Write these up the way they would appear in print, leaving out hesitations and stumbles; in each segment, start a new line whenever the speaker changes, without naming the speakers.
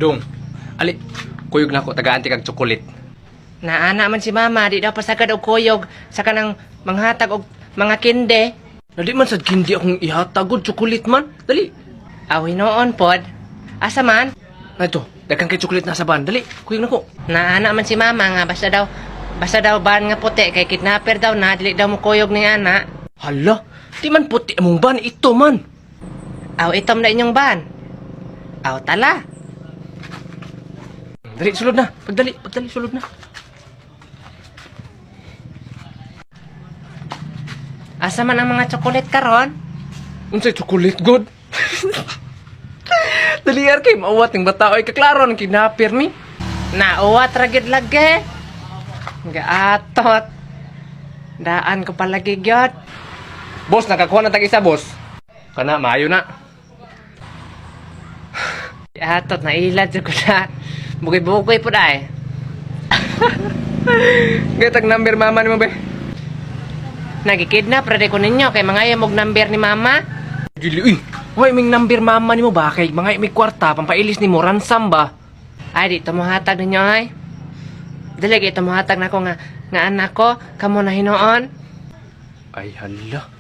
Dong. Ali, kuyog na ko tagaan ti kag chocolate.
Naana man si mama, di daw pasagad og kuyog sa kanang manghatag og mga kinde.
Nadi man sad kindi akong ihatag og chocolate man. Dali.
Aw hinuon pod. Asa man?
Na ito, daghan kay chocolate na sa ban. Dali, kuyog na ko.
Naana man si mama nga basta daw ban nga puti kay kidnapper daw na dili daw mo kuyog ni ana.
Hala, di man puti among ban ito man.
Aw itom na inyong ban. Aw tala.
Dali, sulod na. Pagdali, pagdali, sulod na.
Asa man ang mga chocolate karon?
Unsay chocolate god? Dali ar kay mauwat ning bata oy kaklaro ng kidnapper ni.
Nauwat ra gyud lagi. Gaatot. Daan ko palagi gyud.
Boss, nakakuha na tag isa, boss. Kana maayo na.
Atot na ilad jud ko na. Bugoy-bugoy pud ay.
Gatag number mama nimo be.
Nagikidnap ra ko ninyo kay mga og number ni mama.
Dili uy. Hoy, ming number mama nimo ba kay mga may kwarta pampailis nimo ransom ba?
Ay di tumuhatag ninyo ay. Dili gyud tumuhatag nako nga nga anak ko kamo na hinuon.
Ay hala.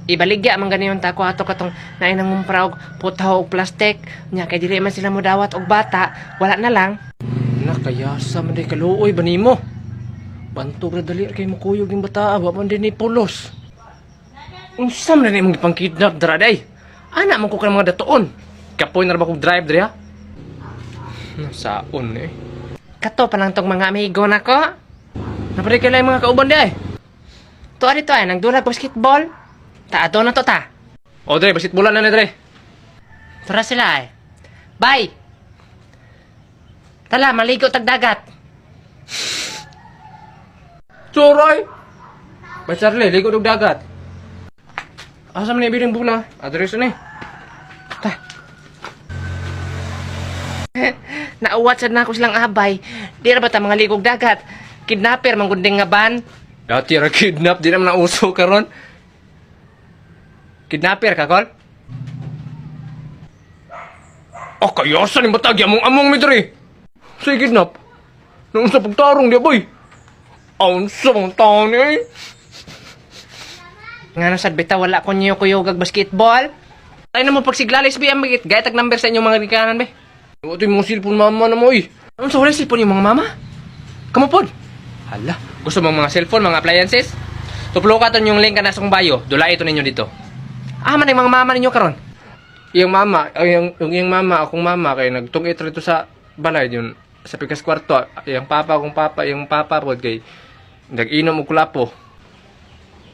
Ibaligya man ganiyon ta ko ato katong naay nangumpra og putaw og plastic nya kay dili man sila modawat og bata, wala na lang.
Nakayasa man day kaluoy ba nimo? Bantog ra dali kay mukuyog ning bata, wa man din ni pulos. Unsa man na imong gipang-kidnap dara day? Ana man ko kanang mga datuon. Kapoy na ra ba kog drive diri ha? Nasaon eh.
Kato pa lang tong mga amigo nako.
Napare kay mga kauban di ay.
Tuwa dito ay nagdulag basketball. Ta ato na to ta.
O dre, basit bola na ni dre.
Tura sila ay. Bye. Tala, maligo tag dagat.
Suroy. Bay Charlie, ligo og dagat. Asa man ibiling bula? Address ni.
Ta. Nauwat sad na ako silang abay. Di ra ba ta mga ligog dagat? Kidnapper man gud nga ban.
Dati ra kidnap di naman nauso karon. Kidnapper ka kol? Oh, kayasa ni batag among among mi diri. Say kidnap. Nung sa pagtarong di boy. Aun sa mga taon ni eh.
Ngano sad bitaw wala ko niyo kuyogag basketball?
Ay na mo pagsiglalis bi ang magit gaytag number sa inyong mga gikanan be. Wa to'y mga cellphone mama na mo eh. Ano sa wala cellphone yung mga mama? Kamo pod. Hala, gusto mong mga cellphone, mga appliances? Tuplo ka ton yung link ka na sa kong bio. Dula ito ninyo dito. Ah, man yung mga mama ninyo karon. Yung mama, ay, yung mama, akong mama kay nagtungit rito sa balay yun sa pikas kwarto, yung papa akong papa, yung papa pod kay nag-inom og kulapo.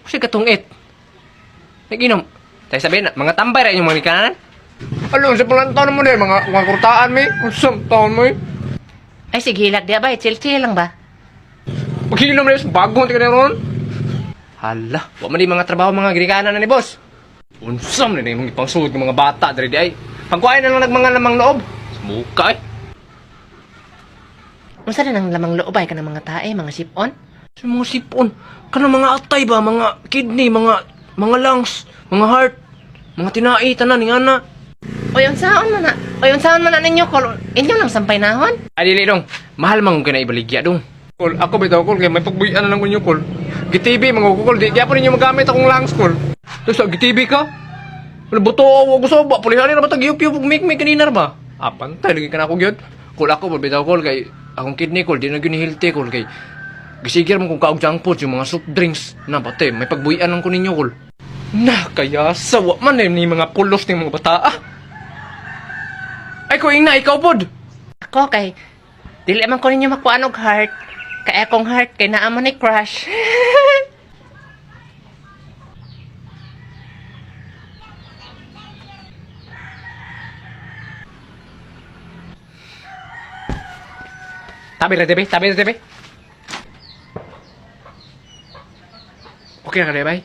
Kasi katungit. Nag-inom. Tayo sabihin na, mga tambay ra inyong mga gikanan. Alo, sa palang taon mo na mga kurtaan mi. Usam taon mo eh.
Ay sige hilak di ba? Chill chill lang ba?
Pagkilom na yun, bagong tika na ron. Hala, wa man di mga trabaho mga ginikanan na ni boss. Unsam na yung ipangsuod ng mga bata diri di ay. Pangkuhain na lang nagmanga lamang loob. Sumuka eh.
Unsa na nang lamang loob ay kanang mga tae, mga sipon?
Sa mga sipon, kanang mga atay ba, mga kidney, mga lungs, mga heart, mga tinai, tanan, nga na.
Oy unsaon man na? Oy unsaon man na ninyo kol? Inyo lang sampay nahon?
Ay, dili dong. Mahal man kung kinaibaligya dong. Kol, ako bitaw kol, kay may pagbuyan na lang ko ninyo kol. Gitibi, mga kol, di kaya po ninyo magamit akong lungs kol. Tapos, gitibi ka? Wala, buto, wag gusto ba? Pulihan na ba ito? Giyup-yup, make kanina ra ba? Ah, pantay, lagi ka na ako gyud. Kol, ako, bitaw kol, kay akong kidney kol, di na gyud ni healthy kol, kay gisigir mo kung kaog junk food, yung mga soft drinks. Na, pati, may pagbuyan lang ko ninyo kol. Na, kaya sawa man eh, ni mga pulos ni mga bata. Ah. Ay, ko na, ikaw pod.
Ako kay dili man ko ninyo makuan og heart. Kay akong heart kay naa man ni crush.
Tabi na, tabi. Tabi na, tabi. Okay na ka, bay?